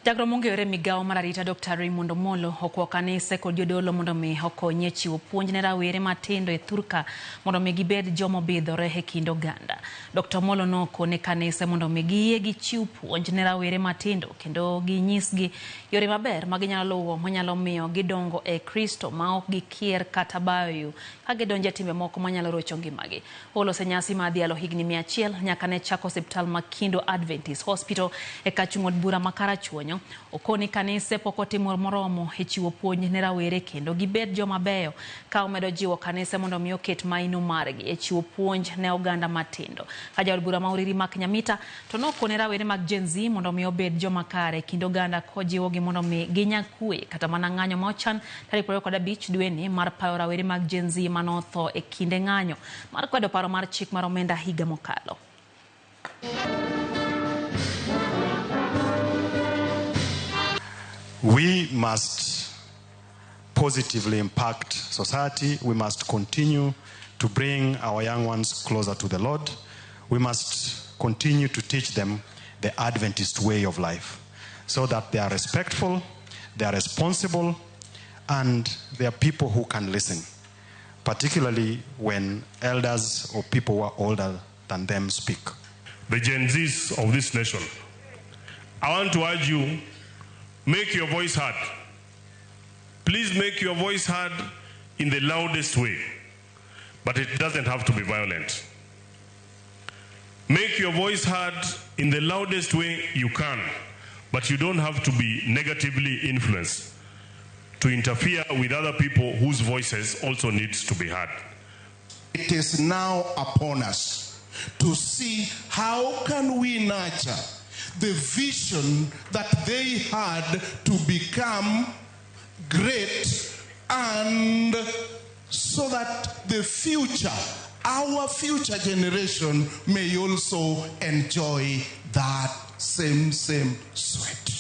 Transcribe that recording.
Jagoro mong'ere migawo mar arita Dr. Raymond Omolo okwayo kanise kod jodolo mondo mi okonyi e chiwo puonj ne rawere matindo e thurka mondo mi gibed joma obidhore e kind oganda. Dr. Omolo nokone kanise mondo mi giyie gichiw puonj ne rawere matindo kendo ginyisgi yore maber ma ginyalo luwo manyalo miyo gidongo e Kristo ma ok gikier kata bayo yo ka gidonjo e timbe moko manyalo rocho ngimagi. Olose nyasi mar dhialo higni 100 nyaka ne chak osiptal ma Kindo Adventist Hospital e kachung' od bura ma Karachuonyo. Okoni kanise pok otimo moromo e chiwo puonj ne rawere kendo gibed joma beyo ka omedo jiwo kanise mondo mi oket maino margi e chiwo puonj ne oganda matindo. Ka jaod bura ma Uriri Mark Nyamita to nokone rawere mag Gen Z mondo mi obed joma kare e kind oganda kojiwogi mondo mi ginya kwe kata mana ng'anyo ma ochan tarik 25 dweni mar payo rawere mag Gen Z manotho e kinde ng'anyo mar kwedo paro mar chik mar omenda higa mokalo. We must positively impact society. We must continue to bring our young ones closer to the Lord. We must continue to teach them the Adventist way of life so that they are respectful, they are responsible, and they are people who can listen, particularly when elders or people who are older than them speak. The Gen Zs of this nation, I want to urge you, make your voice heard. Please make your voice heard in the loudest way, but it doesn't have to be violent. Make your voice heard in the loudest way you can, but you don't have to be negatively influenced to interfere with other people whose voices also needs to be heard. It is now upon us to see how can we nurture the vision that they had to become great, and so that the future, our future generation, may also enjoy that same sweat.